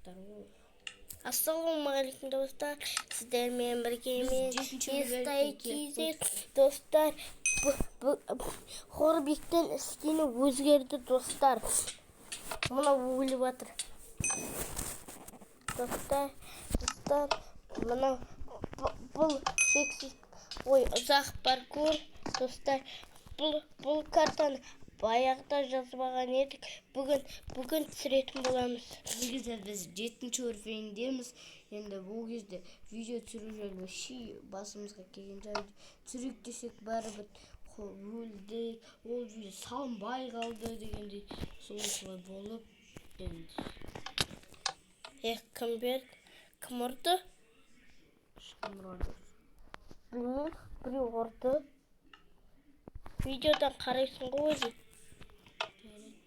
Заттар ғой. Ассалаумағалейкум, достар! Сіздермен бірге Біз мен, жетінші Естай бөлімге келіп KZ. Достар, Хорбиктің скині өзгерді, достар. Мына өліп жатыр. Достар, достар, мына бұл шексіз, ой, ұзақ паркур, достар. Бұл картаны баяғыда жазбаған едік. Бүгін түсіретін боламыз. Негізі біз жетінші уровеньдеміз. Енді бұл кезде видео түсіру жайлы вообще басымызға келген жай. Түсірейік десек, бәрібір өлдік. Ол видео салынбай қалды дегендей, солай солай болып енді. Е, кім берді? Кім ұрды? Ешкім ұрған жоқ. Білмеймін, біреу ұрды. Видеодан қарайсың ғой өзің. Жарайды.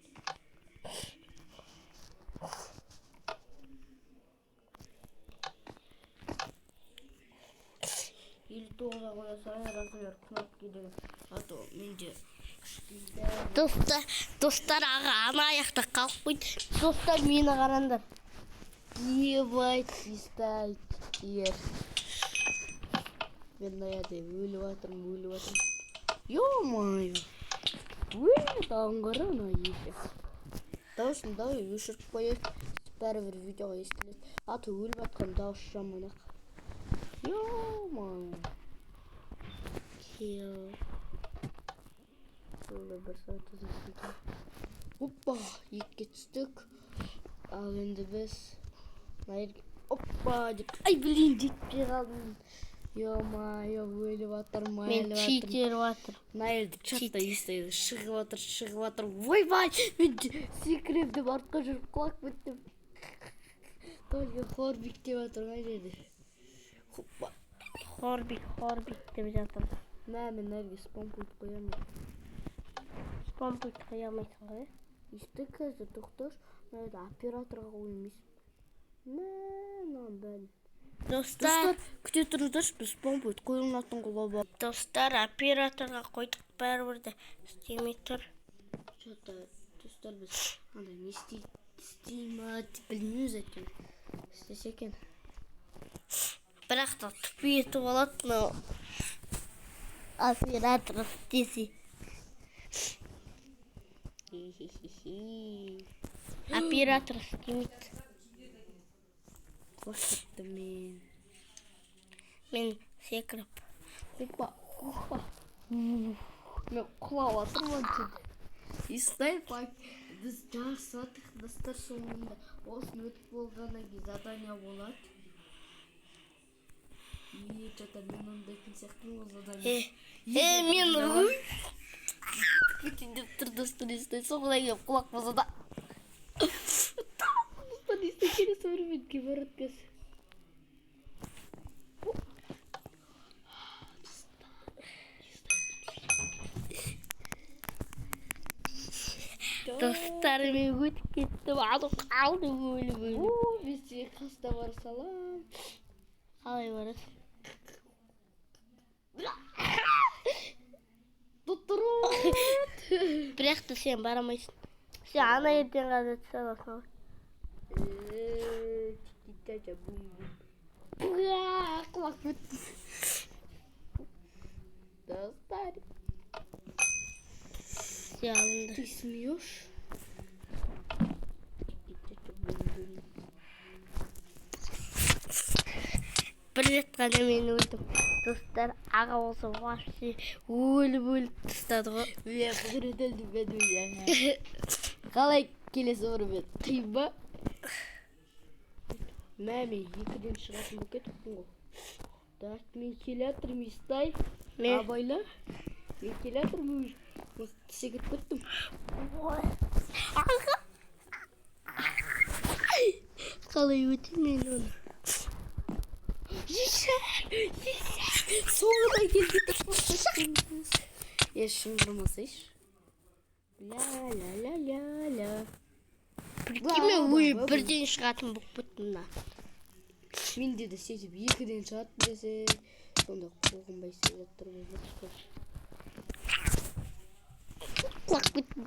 59-ға қоя салайын, размер кнопки деген, а то менде кішкентай. Достар, достар, аға ана аяқта қалып қойды. Достар, мені қараңдар. Ебать, чистай ер. Мен мына жерде өліп жатырмын, өліп жатырмын. Ё-моё. Өліп тағын қара ана екі. Дауысын давай өшіріп қояйық. Бәрібір видеоға естіледі. А то өліп жатқан дауыс жаман ақ. Ё-моё. Кел. Бұл бір сағат ұзасын екен. Опа, екіге түстік. Ал енді біз мына жерге опа деп. Ай, блин, жетпей қалдым. Ё-моё, өліп жатырмын, Мен өліп жатырмын. читер жатыр. Мына жерде чатта естиді, шығып жатыр, шығып жатыр. Ойбай, мен секірем деп артқа жүріп құлап кеттім. Только Хорбик деп жатыр мына жерде. Хоппа. Хорбик, Хорбик деп жатыр. Мә, мен мына жерге спам қойып қоямын. Спам пульт қоя алмайсың ғой. Есті, қазір тоқташы, мына жерде операторға қоймайсың. Мә, мынаның бәрін. Достар, Достар, күте тұрыңыздаршы, біз спам пульт қойылмайтын қылып. Достар, операторға қойдық, бәрібір де істемей тұр. Что-то, достар, біз андай не істей ма деп білмейміз әйтеуір. Істесе екен. Бірақ та түпи етіп алады мынау. Оператор істесе. Хи-хи-хи. Оператор істемейді. Құлап кеттім мен. Мен секіріп. Опа, опа. Мен құлап жатырмын жерде. Естай пак. Біз жарысып жатырмық, достар, соңында. Осыны өтіп болғаннан кейін задание болады. И что-то мен ондайтын сияқтымын ғой задание. Е, е, мен Кетейін деп тұр, достар, Естай. Соңына келіп құлап қалса да. Достар, Естай келесі уровеньге барады қазір. Достар, мен өтіп кеттім. Алып қалдым өліп өліп. О, мен сенің қасына бара салам. Қалай барасың? Тұттырут. Бірақ та сен бара алмайсың. Сен ана жерден ғана түсе аласың ғой. Тики-чача бум бум. Бра, құлап кеттім. Достар, Сен алыңдар. ты смеешь? Тики-чача бум бум. Бір рет қана мен өлдім. Достар, аға болса вообще өліп өліп тастады ғой. Мә, бір рет өлдім мен өзі. Қалай, келесі уровень? Қиын ба? Мә, мен екіден шығатын болып кетіппін ғой. Так, мен келе жатырмын, Естай. Мен Абайла. Мен келе жатырмын уже. Осы секіріп кеттім. Ой. Аға. Қалай өтемін мен оны? Соңына келді. Е, шыңғырмасайшы. Ля ля ля ля ля. Прикинь, мен ой, бірден шығатын болып кеттім мына. Менде де сөйтіп екіден шығады десе, сонда қоғынбай істеп жатыр ғой. Құлап кеттім.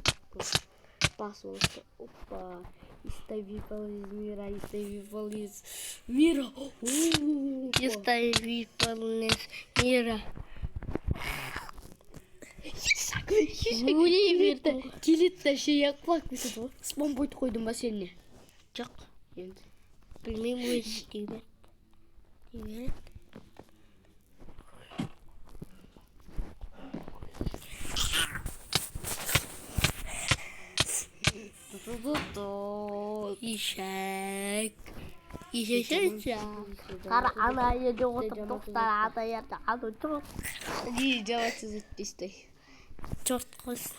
Басып аласың. Опа. Естай выпал из мира, Естай выпал из мира. Опа. Естай выпал из мира. Өле бердім. Келеді да ше, иә, құлап кетеді ғой. Спаунпойнт қойдым ба сен не? Жоқ. Енді. Білмеймін, өзі істей береді. Істей береді. Ешек. Ешек. Қара, ана жерде отырып, достар, ана жерде, ана черт. Не жауапсыз өтпесті. Черт қойсын.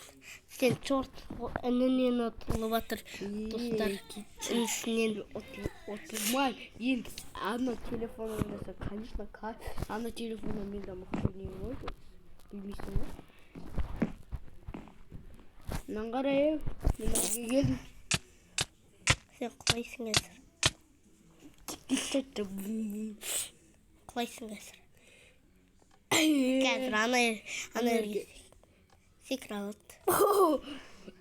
Сен черт інінен ұтылып жатыр, достар. Інісінен. Ұтылмай. Енді ана телефон ойнаса, конечно, ана телефонда мен де мықты ойнаймын ғой. Білмейсің ғой. Мынаны қара, ей. Мен жерге келдім. Сен құлайсың қазір. Құлайсың қазір. Қазір ана жерге секіре алады.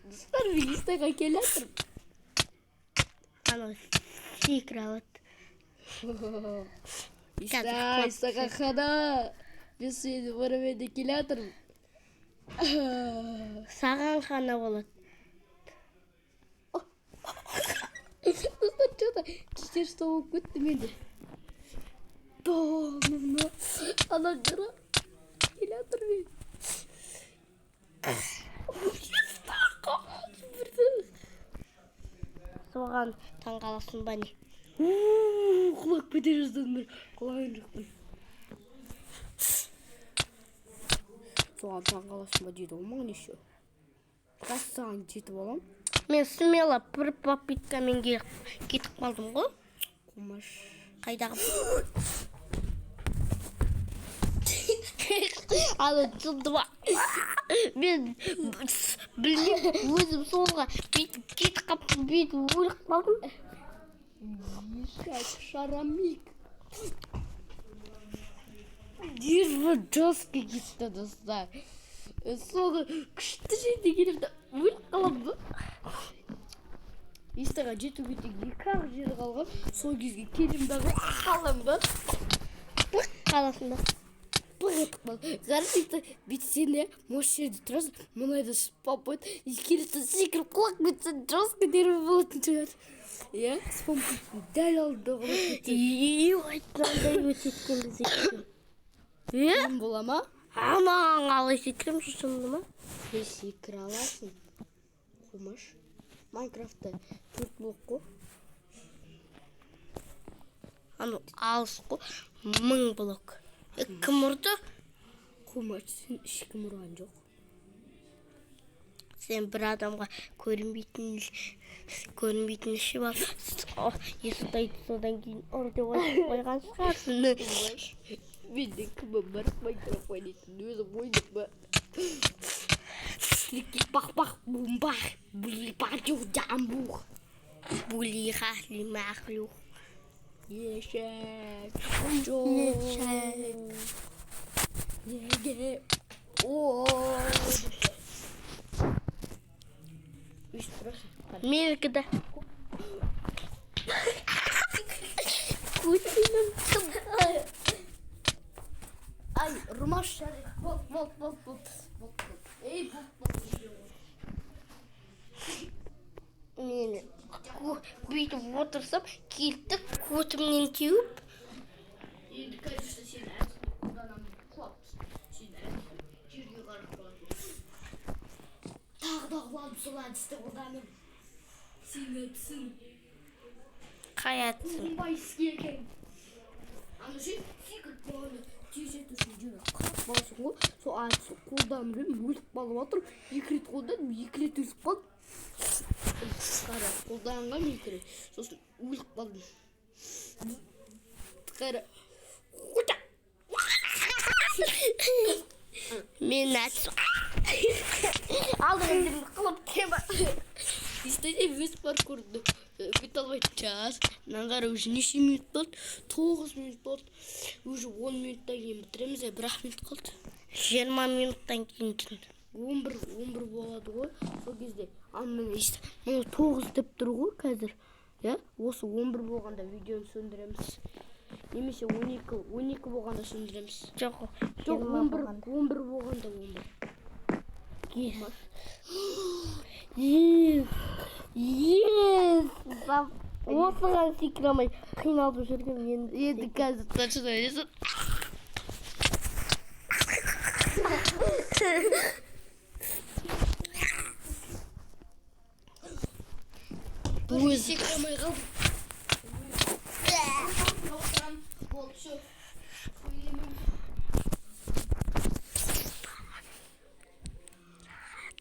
Достар, мен Естайға келе жатырмын. Анау секіре алады. Естай, Естайға қана. Мен сені барып келе жатырмын. Саған қана болады. Достар, что-то читерство болып кетті менде. Ана қара. Келе жатыр мен. Соған таңғаласың ба не? Құлап кете жаздадым бір. Құлаған жоқпын. Соған таңғаласың ба дейді ғой маған еще. Қазір саған жетіп аламын. Мен смело бір попыткамен келіп кетіп қалдым ғой. Қумаш. Қайдағы? Ана жынды ма? Мен білмеймін, өзім солға бүйтіп кетіп қалыппын, бүйтіп өліп қалдым. Ешек шарамик. Нерві жестко кетті, достар. Соны күшті жерде келіп та өліп қаламын ба? Естайға жетуге тек екі-ақ жері қалған. Сол кезге келемін дағы қаламын ба? Қаласың ба? Пық етіп қалды. Қарашы, бүйтсең де, осы жерде тұрасың, мынайда спаунпойнт, и келесі секіріп құлап кетсең, жестко нерві болатын шығар. Иә, спаунпойнттың дәл алдында құлап кетсең. Мынандай өтеді екен біз екеуміз. Қиын бола ма? Аман қалай секіремін, шынды ма? Сен секіре аласың. Қумаш. Майнкрафтта 4 блок қой. Анау алыс қой, 1000 блок. Кім ұрды? Қумаш, сен ешкім ұрған жоқ. Сен бір адамға көрінбейтін ішіп алып, Естайды содан кейін ұр деп айтып қойған шығарсың. Қумаш. Менде кімім бар Майнкрафт ойнайтын, өзім ойнап ба? Бах-бах, бум-бах, були-ба-ду-дам-бух. Булиха, лимахлюх. Ешек. Ешек. Неге? О. Өйстіп тұрасың. Менікі де. Ай, ұрмаш жарайды. Бол, бол, бол, бол. Бол, бол. Ей, бол, бол. Мен бүйтіп отырсам, келді көтімнен теуіп. Енді, конечно, сен әдісті қолданамын. Құлап түстім. Сен әдісті жерге қарап қаласың. Тағы да құладым сол әдісті қолданып. Сен әдісің. Қай әдісім? Оңбайсың екен. Ана ше, секіріп болғанда тез жету үшін жерге қарап қаласың ғой. Сол әдісті қолданып едім, өліп қалып жатырмын. 2 рет қолдандым, 2 рет өліп қалдым. Қара, қолданғам 2 рет. Сосын өліп қалдым. Қара. Мен әдісім. Алдыңғы қылып тема. Естайда өз паркурды өте алмайтын шығар. Мынаны қара, уже неше минут болды? 9 минут болды. Уже 10 минуттан кейін бітіреміз, бір-ақ минут қалды. 20 минуттан кейін. 11 болады ғой. Сол кезде, ал міне, міне 9 деп тұр ғой қазір. Иә, осы 11 болғанда видеоны сөндіреміз. Немесе 12 болғанда сөндіреміз. Жоқ. Жоқ, 20 11, болғанда. 11 болғанда 11. Yes. Yes. Yes. Осыған секіре алмай қиналып жүргем енді. Енді қазір точно өлесің. Өзі. Секіре алмай қалдым. Болды, все. Сөйлемеймін.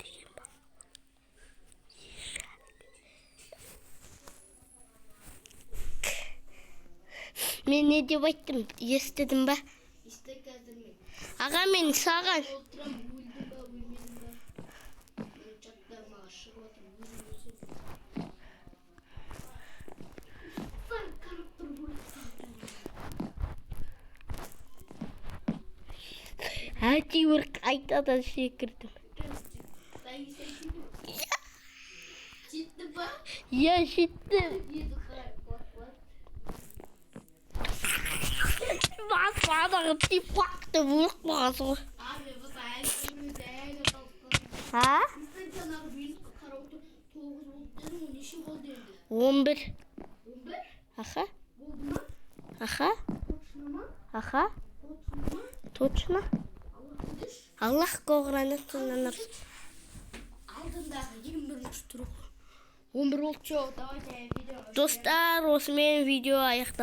Деген ба? Мен не деп айттым, естідің ба? Есті, қазір мен. Аға, мен саған Отырам, өлдім ба, өлмедім ба? Мен чатта маған шығып жатыр, өзім өзім. Сан қарап тұр өліп. Әйтеуір қайтадан секірдім. Жетті ба? Иә, жеттім. Енді қарай, қуат, қуат. Бас тиіп қақты, өліп қалғансың ғой. А, мен болса әлі өлмеді, әлі қалып қалдым. А? Сен жаңағы минутқа қарап отыр, 9 болды дедің ғой, неше болды енді? 11. 11? Аха. Болды ма? Аха. Точно ма? Аха. Точно ма? Точно. Аллах білдірші. Аллах қоғыраны сынаныр. Алдындағы ең бірінші тұр. 11 болды, все, давайте видео. Достар, осымен видео аяқталды.